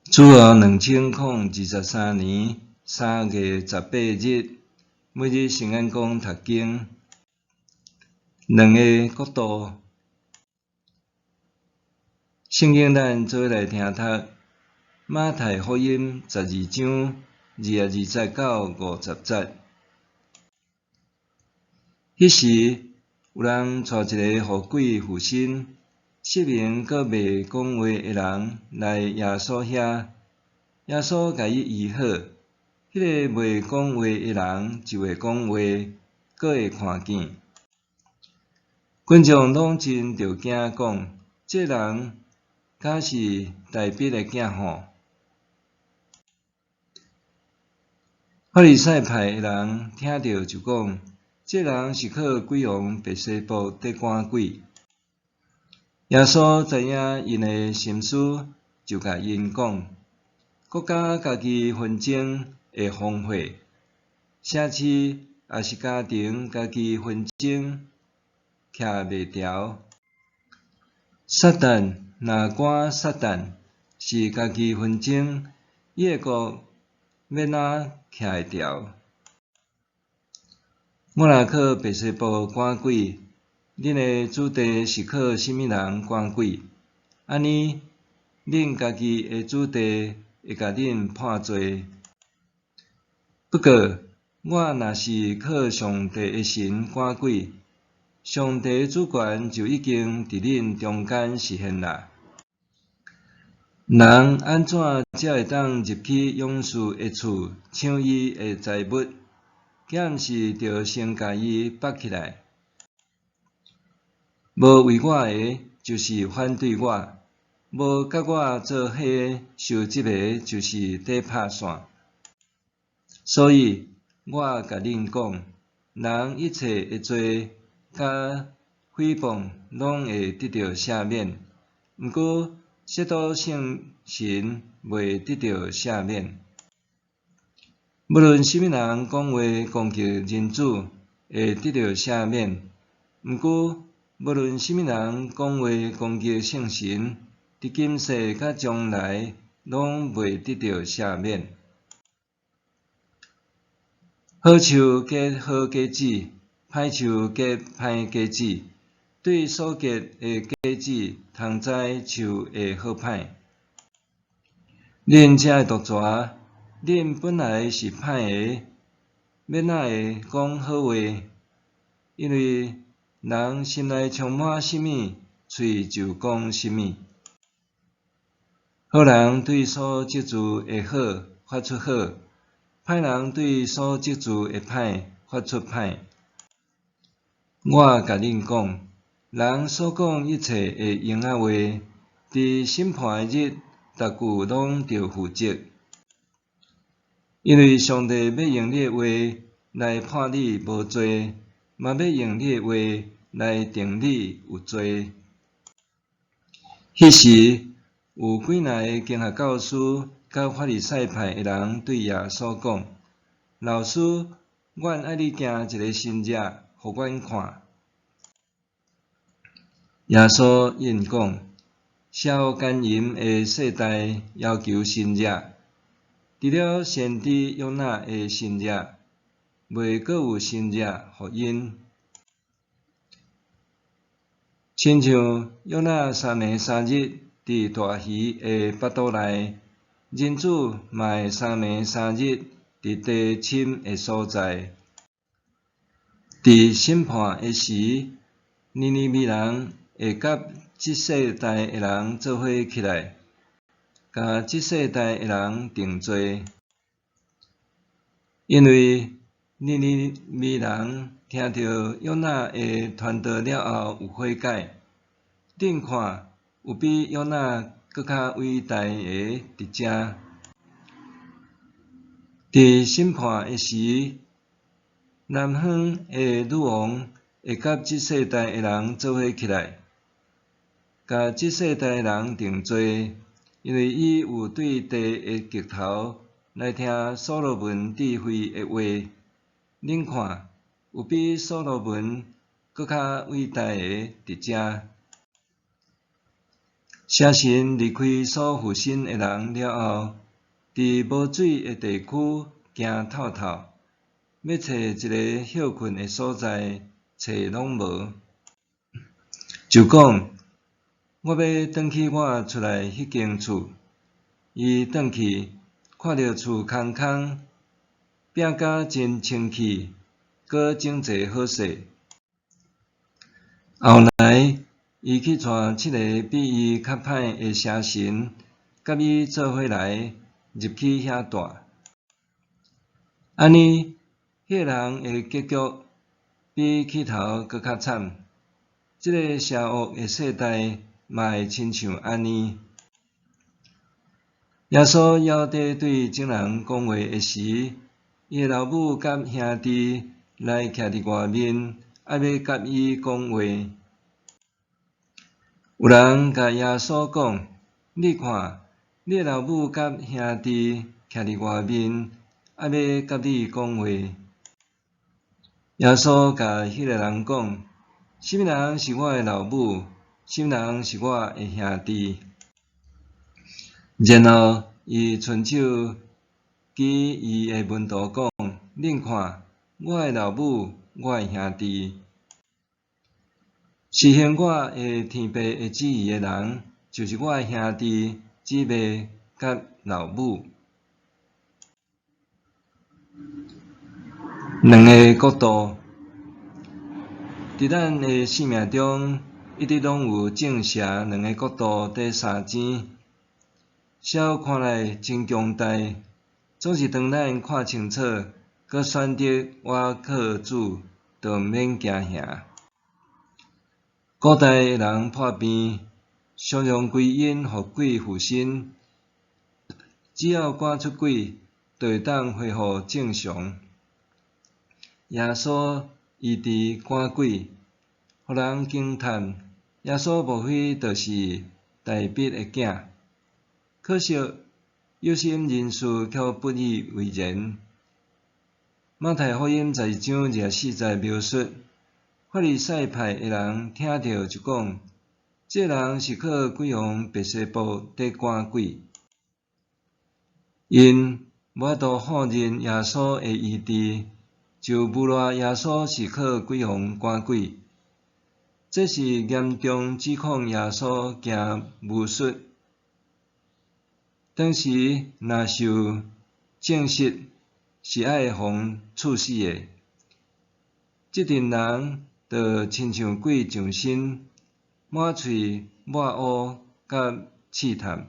主後2023年3月18日，每日聖眼光讀經，兩个國度。聖經咱做伙來聽讀馬太福音12章22節到50節。彼時，有人帶一个予鬼附身、失明閣袂講話的人來耶穌遐，耶穌共伊醫好，彼个袂講話的人就會講話，閣會看見。群眾攏真著驚，講：這人敢是大衛的囝吼？法利賽派的人聽著就講：這人是靠鬼王別西卜佇趕鬼。耶穌知影𪜶的心思，就共𪜶講：國家家己紛爭會荒廢，城市抑是家庭家己紛爭，徛袂牢。撒旦若趕撒旦，是家己紛爭，伊的國欲怎徛會牢？我若靠別西卜趕鬼，恁的子弟是靠啥物人趕鬼？按呢，恁家己的子弟會共恁判罪。不過，我若是靠上帝的神趕鬼，上帝的主權就已經佇恁中間實現啦。人按怎才會當入去勇士的厝搶伊的財物？敢毋是著先共伊縛起來？無為我的，就是反對我；無佮我做伙收集的，就是佇拍散。所以，我共恁講，人一切的罪佮誹謗，攏會得著赦免；毋過，褻瀆聖神袂得著赦免。無論啥物人講話攻擊人子，會得著赦免；毋過，無論啥物人講話攻擊聖神，佇今世佮將來攏袂得著赦免。好樹結好果子，歹樹結歹果子。對所結的果子，通知樹的好歹。恁這个毒蛇，恁本來是歹的，欲哪會講好話？因為人心內充滿啥物，喙就講啥物。好人對所積聚的好發出好，歹人對所積聚的歹發出歹。我共恁講，人所講一切的閒仔話，佇審判的日，逐句攏著負責。因為上帝欲用你的話來判你無罪，嘛欲用你的話來定你有罪。彼時，有幾若个經學教師佮法利賽派的人對耶穌講：老師，阮愛你行一个神跡，予阮看。耶穌應講：邪惡姦淫的世代要求神跡，除了先知約拿的神跡，袂閣有神跡予𪜶。親像約拿三暝三日佇大魚的腹肚內，人子嘛會三暝三日佇地深的所在。佇審判的時，尼尼微人會佮這世代的人做伙起來，共這世代的人定罪，因為尼尼微人聽著約拿的傳道了後有悔改。恁看，有比約拿閣較偉大的佇遮。佇審判的時，南方的女王會佮這世代的人做伙起來，共這世代的人定罪，因為伊有對地的極頭來聽所羅門智慧的話。恁看，有比所羅門閣較偉大的佇遮。邪神離開所附身的人了後，佇無水的地區行透透，欲揣一个歇睏的所在，揣攏無。就講：我欲轉去我出來彼間厝。伊轉去，看著厝空空，摒甲真清氣，閣整齊好勢。後來，伊去帶七个比伊較歹的邪神，佮伊做伙來入去遐蹛。按呢，彼个人的結局比起頭閣較慘。這个邪惡的世代嘛會親像按呢。耶穌猶佇對眾人講話的時，伊的老母佮兄弟來徛佇外面，愛欲佮伊講話。有人共耶穌講：你看，你的老母佮兄弟徛佇外面，愛欲佮你講話。耶穌共彼个人講：啥物人是我的老母？啥物人是我的兄弟？然後，伊伸手指伊的門徒講：恁看，我的老母，我的兄弟。實行我的天父的旨意的人，就是我的兄弟、姊妹佮老母。兩个國度，佇咱的生命中，一直攏有正邪兩个國度佇相爭。痟看來真強大，總是當咱看清楚，閣選擇倚靠主，就毋免驚嚇。古代的人破病，常常歸因予鬼附身，只要趕出鬼，就會當恢復正常。耶穌醫治趕鬼，予人驚嘆，耶穌無非就是大衛的囝。可惜有心人士卻不以為然。馬太福音12章24節描述，法利賽派的人聽著就講：這人是靠鬼王別西卜佇趕鬼。𪜶無法度否認耶穌的醫治，就誣賴耶穌是靠鬼王趕鬼。這是嚴重指控耶穌行巫術。當時若受證實是愛予處死的，這陣人就親像鬼上身，滿喙抹烏佮試探，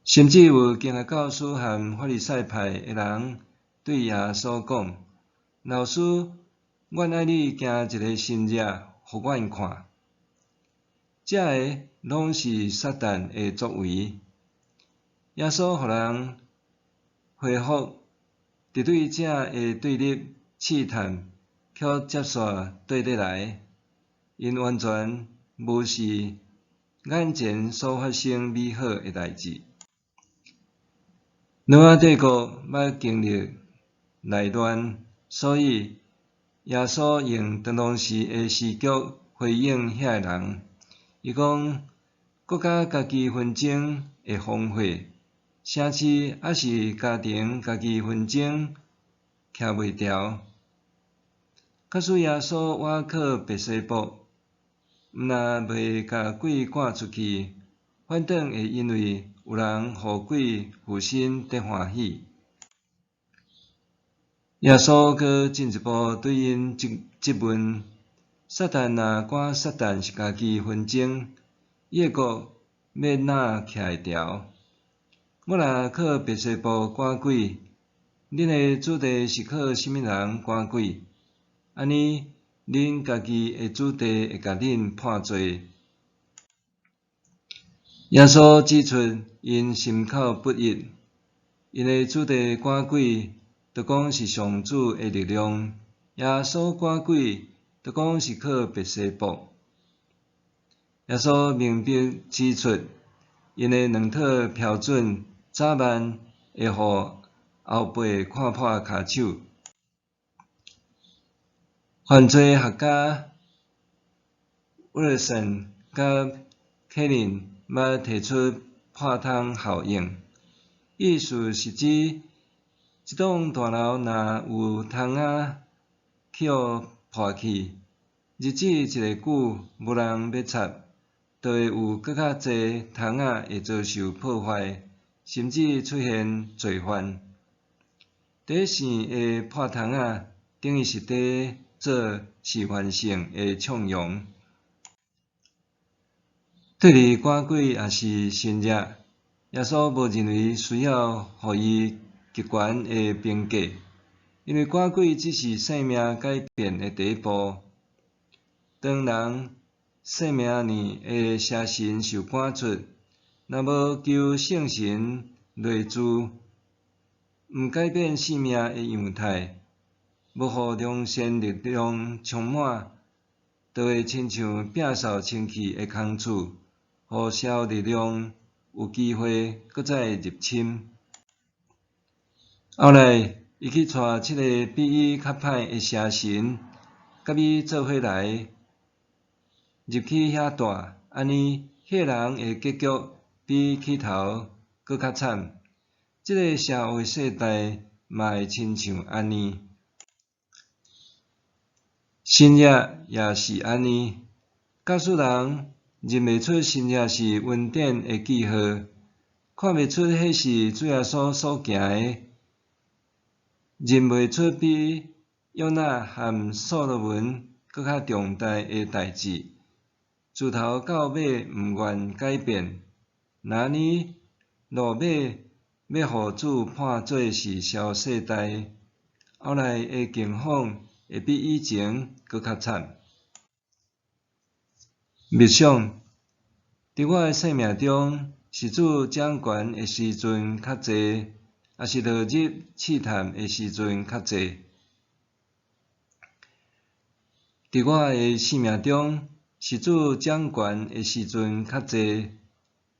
甚至有經學教師和法利賽派的人對耶穌講：老師，阮愛你行一个神跡，予阮看。這个攏是撒旦的作為。耶穌予人回覆，敵對者的對立試探，卻接續綴得來，𪜶完全無視眼前所發生美好的代誌。羅馬帝國捌經歷內亂，所以耶穌用當時的時局回應遐个人。伊講，國家家己紛爭會荒廢，城市抑是家庭家己紛爭徛袂牢。假使耶穌倚靠別西卜，毋但袂共鬼趕出去，反轉會因為有人予鬼附身得歡喜。耶穌閣進一步對𪜶質問：撒旦若趕撒旦是家己紛爭，伊的國欲哪徛會牢？我若靠別西卜趕鬼，恁的子弟是靠啥物人趕鬼？按呢，恁家己的子弟會共恁判罪。耶穌指出，𪜶心口不一，𪜶的子弟趕鬼，就講是上主的力量；耶穌趕鬼，就講是靠別西卜。耶穌明白指出，𪜶的兩套標準，早晚會予後輩看破跤手。犯罪學家威爾森佮凱林捌提出破窗效應，意思是指一棟大樓若有窗仔去予破去，日子一下久無人欲插，就會有閣較濟窗仔會遭受破壞，甚至出現罪犯。佇生的破窗仔，等於是佇做示範性的暢揚。對於趕鬼抑是神跡，耶穌無認為需要予伊極懸的評價，因為趕鬼只是生命改變的第一步。當人生命內的邪神受趕出，若無求聖神內住，毋改變生命的樣態，無予良善力量充滿，就會親像摒掃清氣的空厝，予邪惡力量有機會閣再入侵。後來，伊去帶七个比伊較歹的邪神，佮伊做伙來，入去遐蹛，按呢，彼个人的結局比起頭閣較慘。這个邪惡的世代嘛會親像按呢，神跡也是按呢。假使人認袂出神跡是恩典的記號，看袂出彼是主耶穌所行的，認袂出比約拿和所羅門閣較重大的代誌，自頭到尾毋願改變，若按呢落尾欲予主判做是邪惡世代，後來的境況會比以前閣較慘。默想，佇我的生命中，是主掌權的時陣較濟，抑是落入試探的時陣較濟？佇我的生命中，是主掌權的時陣較濟，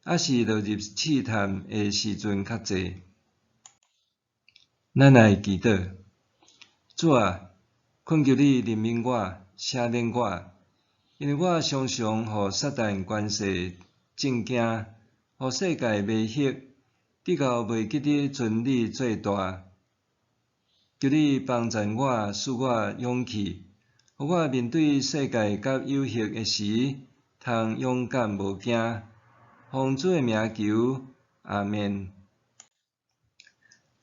抑是落入試探的時陣較濟？咱來祈禱，主啊，懇求你憐憫我，赦免我，因為我常常予撒旦權勢震驚，予世界迷惑，直到袂記得真理最大。求你幫贊我，賜我勇氣，予我面對世界佮誘惑的時，通勇敢無驚。奉主的名求，阿們。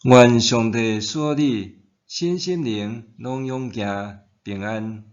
願上帝賜予你，身心靈攏勇健平安。